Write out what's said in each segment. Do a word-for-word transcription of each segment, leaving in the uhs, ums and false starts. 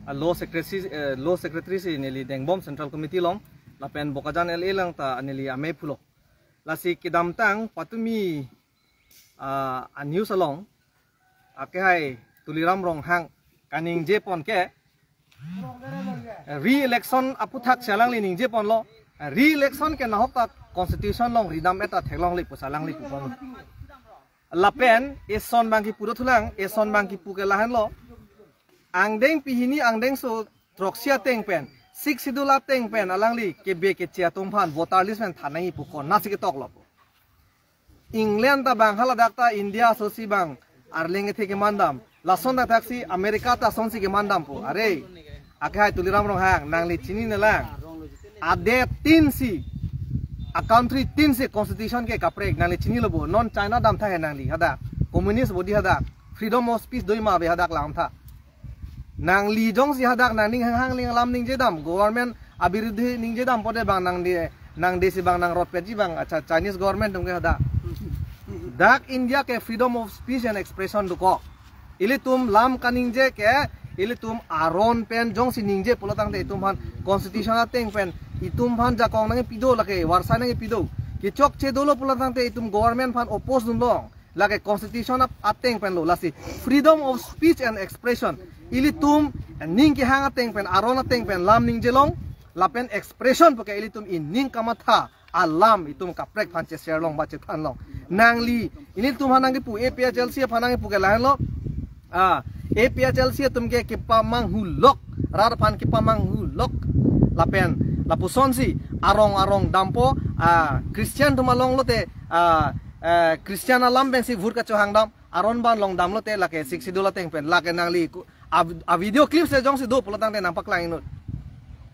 A law secretary, eh, law secretary si neli Dengbom Central Committee along, lapen Bokajan L A along ta neli amei pulo. Lasi kedamtang patumi, ah, a news along, akehai Tuliram Ronghang kaningje pon ke, re-election aphuthak si alangli ningje ponlo. Re-election ke nahok ta constitution along ridam-et ta theklongle pusi alangli pu pon. Lapen eson abang kipu do thulang, eson abang kipu ke lahenlo. Angdeng pehini angdengso throksi ateng pen, Sixth Schedule ateng pen alangli kebe keche atum aphan voter list pen than nangji pu konatsi ketoklo. England ta bang haladak ta India asosi bang arleng kethe kemandam. Lason thakthak si America ta asonsi kemandampo. Are, akehai Tuliram Ronghang, nangli chininelang. Adet tin si, a country tin si constitution ke kaprek, nangli chinilo bo. Non China damtha he nangli hadak. Communist body hadak. Freedom of speech doi ma ave hadak lamtha. Nangli jongsi hadak nangning hanghang ling alam ningjedam, government abirudhi ningjedam pute bang nangde, nangde si bang nangrotpetji bang, acha, Chinese government atum ke hadak. Dak India ke freedom of speech and expression dokok. Ilitum lam kaningje ke, ilitum aron pen jongsi ningje pulo tangte itum aphan constitution ateng pen itum aphan jakong nangkepi do, lake varsai nangkepi do. Kechokche dolo pulo tangte itum government aphan oppose dunlong. Lake constitution ap-, ateng pen lo, lasi freedom of speech and expression. Ilitum ning kehang ateng pen, aron ateng pen lam ningjelong, lapen expression puke ilitum ining kamatha alam itum kaprek aphan che-share long ba chethan long. Nangli, ilitum aphan nangkipu, A P H L C aphan nangkipu ke lahenlo. Ah, A P H L C atum ke kepamanghulok, rat aphan kepamanghulok. Lapen, lapusonsi arong arong dampo, ah, Christian atum along lote, ah, eh, Christian alam pensi vote kachohang dam, aron abang long damlote lake Sixth Schedule ateng pen, lake nangli ku-, a, a video clip se jongsi do pulo tangte nangpaklang inut.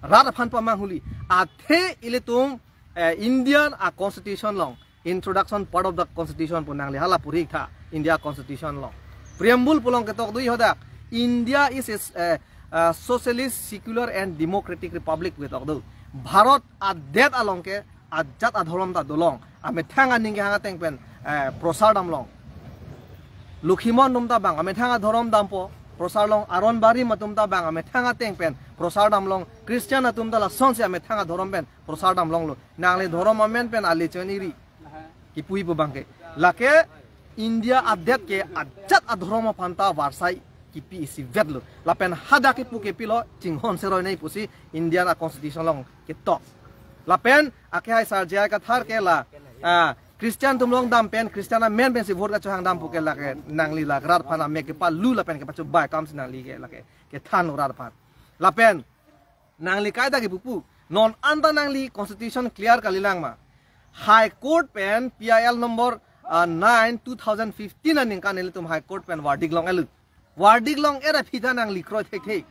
Rat aphan pamanghuli. Athe ilitum, eh, Indian a constitution along, introduction part of the constitution pu nangli hala puri tha, India constitution along. Preamble pu along ketok do hadak, India is a, eh, uh, socialist, secular and democratic republic ketok do. Bharat adet along ke ajat adhorom ta dolong. Amethang aning kehang ateng pen, eh, prosar damlong. Lokhimon atum ta bang amethang adhorom dampo, prosar long. Aron barim atum ta bang amethang ateng pen prosar damlong. Christian atum ta lasonsi amethang adhorom pen prosar damlonglo. Nangli dhorom amen pen ali chon iri. Kipuji pu abang ke. Lake India adet ke ajat adhorom aphan ta varsai kipi isivetlo. Lapen hadak kipu ke pilo, chinghon seroi nai pusi Indian a constitution along ketok. Lapen akehai Sir J I Kathar ke la, ah, Christian atum along dam pen, Christian amen pensi vote kachohang dam puke lake nangli la rat aphan amek kepalu lapen kepachobai akam si nangli ke lake kethan lo rat aphan. Lapen nangli kaita kipupu, non anta nangli constitution clear kalilang ma? High Court pen P I L number, ah, nine two thousand fifteen aningkan ilitum High Court pen verdict long-etlo. Verdict long-et aphi ta nangli kroi thekthe.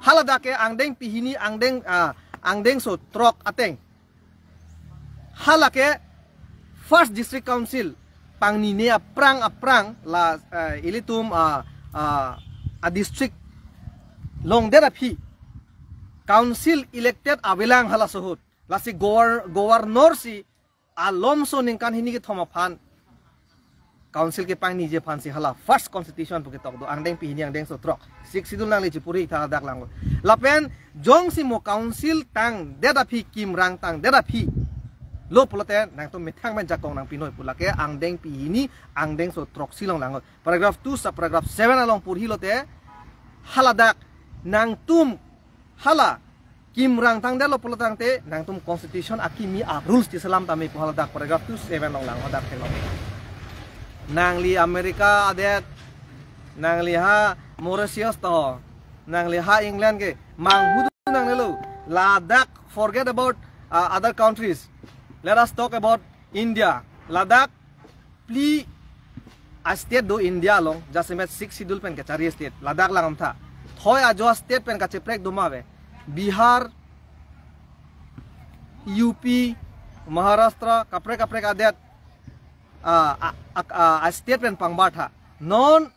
Haladak ke angdeng pehini angdeng, ah, angdengso throk ateng. Hala ke First District Council pangnine aphrang aphrang la, eh, ilitum, ah, ah, a district longdet aphi council elected avelang halaso ahut. Lasi governor si alomso ningkan hini kethom aphan council kepangniji aphansi hala first constitution pu ketok do, angdeng pehini angdengso throk. Sixth Schedule nangli chipuri tha dak lang. Lapen jongsi mo council tangdet aphi, kimrang tangdet aphi lo pulote nangtum methang pen jakong nangpinoi pu lake angdeng pehini angdengso throksi along lang. Paragraph two subparagraph seven along purhi lote haladak nangtum hala kimrang tangdetlo pulo tangte nangtum constitution akimi a rules ti selam tame pu haladak paragraph two seven along lang hadak theklong. Nangli America adet, nangli ha Mauritius to, nangli ha England ke manghudu nangnelo. Ladak, forget about, uh, other countries. Let us talk about India. Ladak phli a state do India along, jasemet Sixth Schedule pen kachari state. Ladak lang amtha. Thoi ajo state pen kacheprek do ma ave? Bihar, U P, Maharashtra, kaprek kaprek adet, ah, a, a, a, a state pen pangbar tha. Non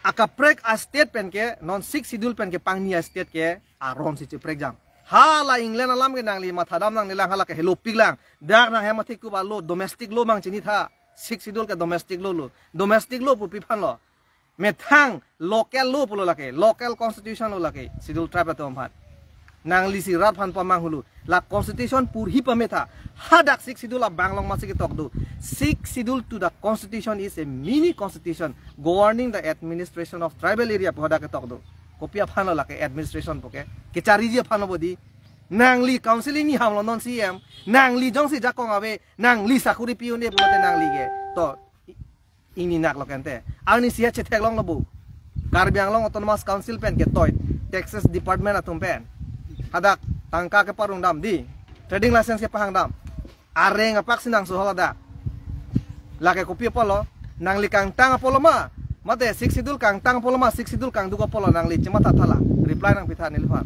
akaprek a state pen ke, non Sixth Schedule pen kepangni a state ke aron si cheprekjam. Hala England alam ke nangli mathadam nangnelang, hala ke helopik lang. Dak nang hem athik kuba lo, domestic law mang chini tha. Sixth Schedule ke domestic law lo. Domestic law pu pi aphan lo? Methang local law pulo lake, local constitution lo lake, Schedule Tribe atum aphan. Nangli si rat aphan pamang hulu, la constitution porhi pametha, hadak Sixth Schedule abang along masi ketok do. Sixth Schedule to the constitution is a mini constitution governing the administration of tribal area pu hadak ketok do. Kopi aphan lo lake administration puke, kechariji aphan lo bodi. Nangli council ingni ham lo non C M, nangli jongsi jakong ave, nangli sakuri pi-un-e pulote nangli ke. To, i-, ingni nak lo kente. Arni siya chetheklong lo bu. Karbi Anglong Autonomous Council pen ketoi, Taxes Department atum pen. Hadak tangka keparong dam di. Trading license kepahang dam. Areng apak si nangso hala dak. Lake kopi apotlo, nangli kangtang apotlo ma. Mate Sixth Schedule kangtang apotlo ma, Sixth Schedule kangduk apotlo, nangli chematha tha la. Reply nangpitha neliphan.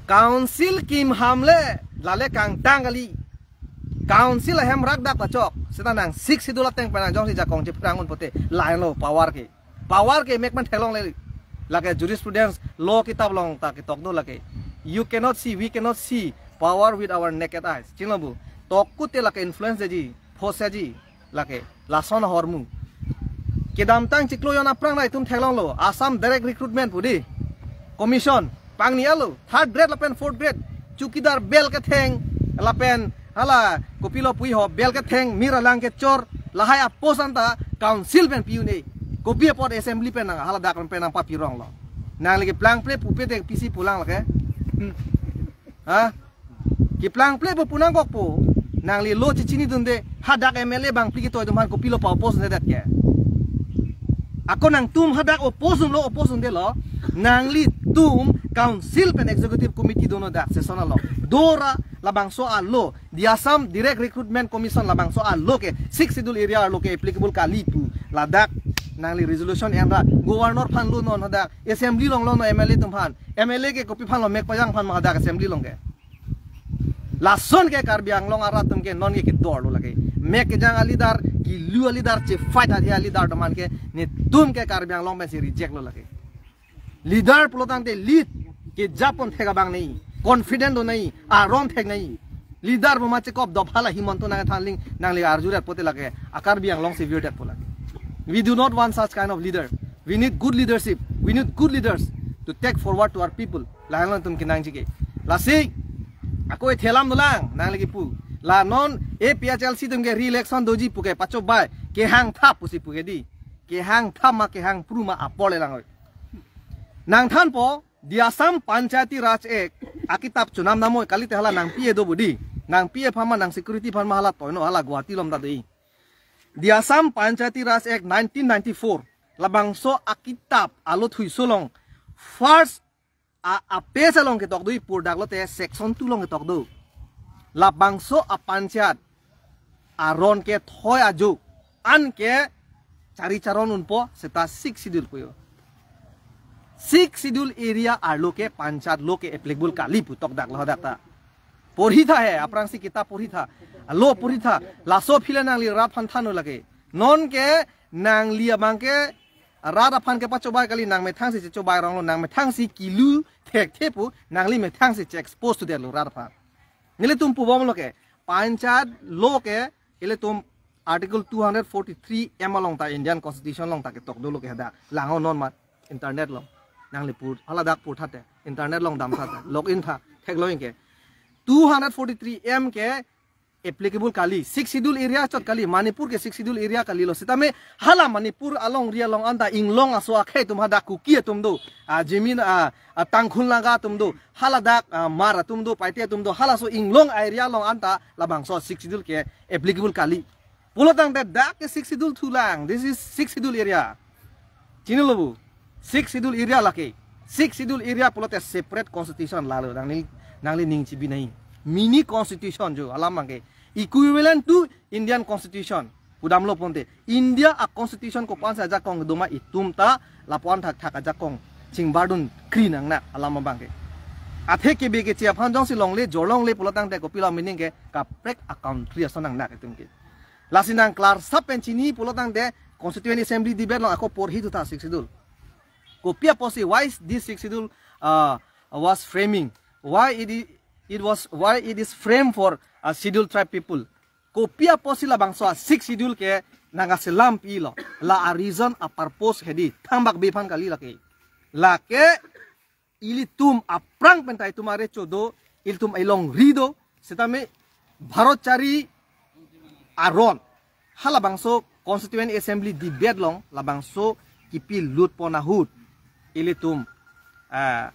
Council kim ham le, lale kangtang kali. Council ahem rak dak pachok. Seta nang Sixth Schedule ateng pen nang jongsi jakong chephrang un pote, lahenlo power ke. Power ke mek man theklongle. Lake jurisprudence, law kitab along ta ketok do lake. You cannot see, we cannot see power with our naked eyes. Chinglo bu. Tok kute lake influence ji, phos ji, lake. Lason ahormu. Kedamtang chiklo jon aphrang nai tum theklonglo. Assam Direct Recruitment pu di. Commission, pangni alo, third grade lapen fourth grade, chowkidar bel ketheng, lapen hala kopilo puji ho, bel ketheng, mir alang kechor, lahai apost anta council pen pi-un-e. Kopi apot assembly pen nang, hala dak pen nang papironglo. Nangli keplang ple pupe te pisi pulang lake. Ha? Keplang ple pu pu nangkokpo, nangli law chechinidunde, hadak M L A bangphli ketoi atum aphan kopilo pa oppose dunde det ke. Ako nangtum hadak oppose dunlo, oppose dundelo, nanglitum council pen executive committee dono dak session along. Dora labangso a-law, the Assam Direct Recruitment Commission labangso a-law ke, Sixth Schedule area arlo ke applicable kali pu, ladak nangli resolution enra, governor aphan lo non hadak, assembly along lo non M L A atum aphan, M L A ke kopi aphan lo mek pajang aphan ma hadak assembly along ke. Lason ke Karbi Anglong arat atum ke non ke kedorlo lake. Mek kejang a-leader, kilu a-leader, che-fight athi a-leader atum aphan ke, netum ke Karbi Anglong pensi reject lo lake. Leader pulo tangte lead, kejapon thek abang nei, confident do nei, aron thek nei. Leader pu ma chekop dopha la Himanta nangthanling, nangli arju det pote lake, a Karbi Anglong si virdetpo lake. We do not want such kind of leader. We need good leadership. We need good leaders to take forward to our people. Lahenlo netum kenangji ke. Lasi, ako ethelam dolang, nangli kipu. La non A P H L C atum ke re-election doji puke pachobai, kehang thap pusi puke di. Kehang thap ma kehang phru ma apor le lang oi. Nangthanpo, the Assam Panchayati Raj Act, akitap chonam namoi kalite hala nangpi-e do bodi. Nangpi-e aphan ma nang security aphan ma hala toino hala Guwahati along ta dei. The Assam Panchayati Raj Act nineteen ninety-four, labangso akitap alo thuiso along, first a, a page along ketok do ipur dak lote section two along ketok do. Labangso a panchayat aron kethoi ajo an ke chari charon unpo seta Sixth Schedule puyo. Sixth Schedule area arlo ke panchayat law ke applicable kali pu tokdak lo dak ta. Porhi tha he, aphrangsi kitap porhi tha. Law porhi tha. Laso aphi le nangli rat aphan thanlo lake. Non ke nangli abang ke rat aphan kepachobai kali, nang methang si chechobai ronglo, nang methang si kilu thekthe pu, nangli methang si che-expose to detlo rat aphan. Nelitum pubomlo ke, panchayat law ke, ilitum Article two hundred forty-three M along ta Indian Constitution along ta ketok dolo ke hadak. Lang-o non ma internet along. Nangli pur, hala dak pur thate, internet along dam thate, log in tha, theklong ke. Two hundred forty-three M ke applicable kali, Sixth Schedule area chot kali, Manipur ke Sixth Schedule area kalilo. Sitame hala Manipur alongri along anta inglong aso akhei atum hadak Kuki atum do, a Jimin, a, a Tangkhul Naga atum do, hala dak, a, Hmar atum do, Paite atum do, halaso inglong area along anta labangso Sixth Schedule ke applicable kali. Pulo tangte dak ke Sixth Schedule thulang. This is Sixth Schedule area. Chinilo bu. Sixth Schedule area lake. Sixth Schedule area pulote separate constitution lalo. Nangli, nangli ning chibi nai. Mini constitution jo alam abang ke. Equivalent to Indian Constitution. Pudamlo ponte. India a constitution kopansi ajakong doma itum ta lapu-an thakthak ajakong chingbardun kri nangnak alam abang ke. Athe kebe keche aphan jongsi longle, jor longle pulo tangte kopilo meaning ke kaprek a country ason nangnak itum ke. Lasi nang klarsap pen chini pulo tangte Constituent Assembly debate along ako porhi thu tha Sixth Schedule. Kopi apotsi, why is this Sixth Schedule, uh, was framing? Why it is, it was, why it is framed for a Scheduled Tribe people? Kopi apotsi labangso a Sixth Schedule ke nangkaselam pilo. La a reason a purpose hedi thangbak bephan kali lake. Lake ilitum aphrang penta itum arecho do, ilitum alongri do, setame Bharat chari aron halabangso Constituent Assembly debate along labangso kipi lut pon ahut ilitum, ah,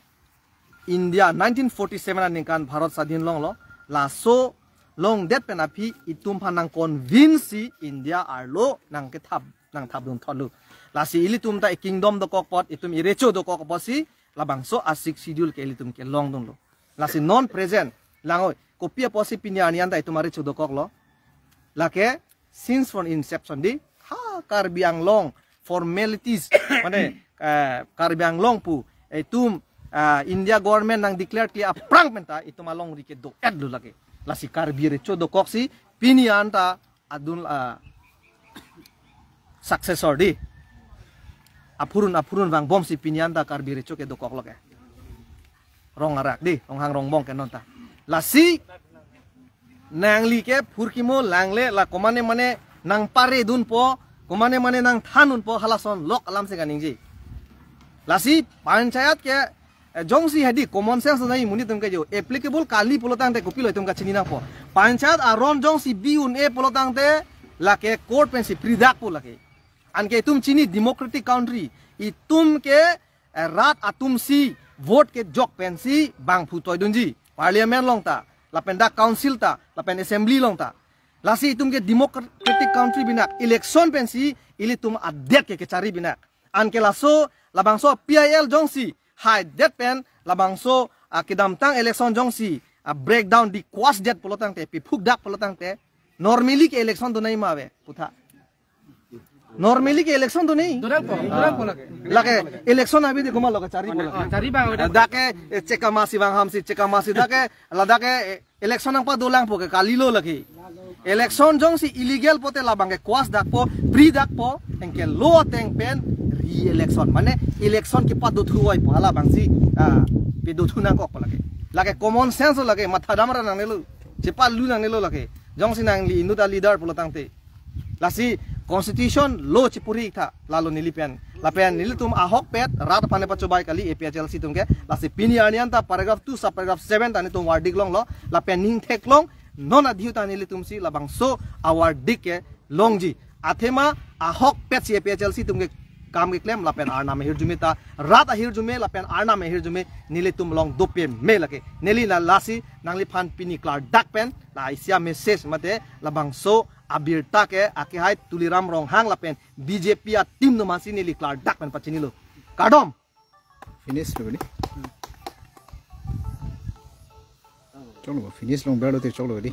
India nineteen forty-seven aningkan Bharat sadhin longlo, laso longdet pen aphi itum aphan nang convince si India arlo nangkethap, nangthapdun thotlo. Lasi ilitum ta e kingdom dokok apot, itum irecho dokok apotsi labangso a sixth schedule ke ilitum kelongdunlo. Lasi non present lang oi, kopi apotsi pini arni anta itum arecho dokoklo. Lake since from inception di ha Karbi Anglong formalities mane, eh, Karbi Anglong pu itum, ah, India government nang declare ke aphrang penta itum alongri kedo-etlo lake. Lasi Karbi recho dokoksi pini anta adun, ah, successor di. Aphurun aphurun vangbomsi pini anta Karbi recho kedokoklo ke. Rong arak di, Ronghang Rongbong ke non ta. Lasi nangli ke phurkimo langle la komane mane nangparedunpo, komane mane nangthandunpo halason lok alam si kaningje. Lasi panchayat ke, eh, jongsi hedi common sense nai monit atum ke jo applicable kali pulotangte kopilo itum kachini nangpo. Panchayat aron jongsi bi un-e pulotangte lake court pensi pridakpo lake. Anke itum chini democratic country, itum ke, eh, rat atumsi vote kejok pensi bangphu toidunji. Parliament along ta, lapen dak council ta, lapen assembly along ta. Lasi itum ke democratic country binak, election pensi ilitum adet ke kechari binak. Anke laso labangso P I L jongsi haidet pen labangso, ah, kedamtang election jongsi, ah, breakdown di quash det pulotangte, piphukdak pulotangte, normally ke election donai ma ave putha. Normally ke election donai. Donangpo, donangpo lake. Lake election abi de komatlo kacharipo lake. Ah, chari bang, ah, dak ke, eh, chekam asi bang hamsi, chekam asi dak ke, ladak ke, eh, election nangpadolangpo ke kalilo lake. Election jongsi illegal pote labang ke quash dakpo, pridakpo, anke law ateng pen re-election. Mane election kepadothu voipo halabangsi, ah, pedothu nangkokpo lake. Lake common sense lake, mathadamra nangnelo. Chepalu nangnelo lake. Jongsi nangli inut a leader pulotangte. Lasi constitution law chepuri tha lalo neli pen. Lapen nelitum ahokpet rat aphan pachobai kali A P H L C atum ke. Lasi pini arni anta paragraph two sub paragraph seven ta nelitum verdict longlo. Lapen ning theklong non adhiu ta nelitumsi labangso a verdict kelongji. Athema ahokpetsi A P H L C atum ke kam keklem lapen Arnam ahirjume ta, rat ahirjume lapen Arnam ahirjume nelitum along dopeme lake. Neli la lasi nangliphan pini klardak pen la isi a message mate labangso abirta ke akehai Tuliram Ronghang lapen B J P a team atum aphansi neli klardak pen pachinilo. Kardom. Finish lo ni. Choklo, finish long berlo te choklo di.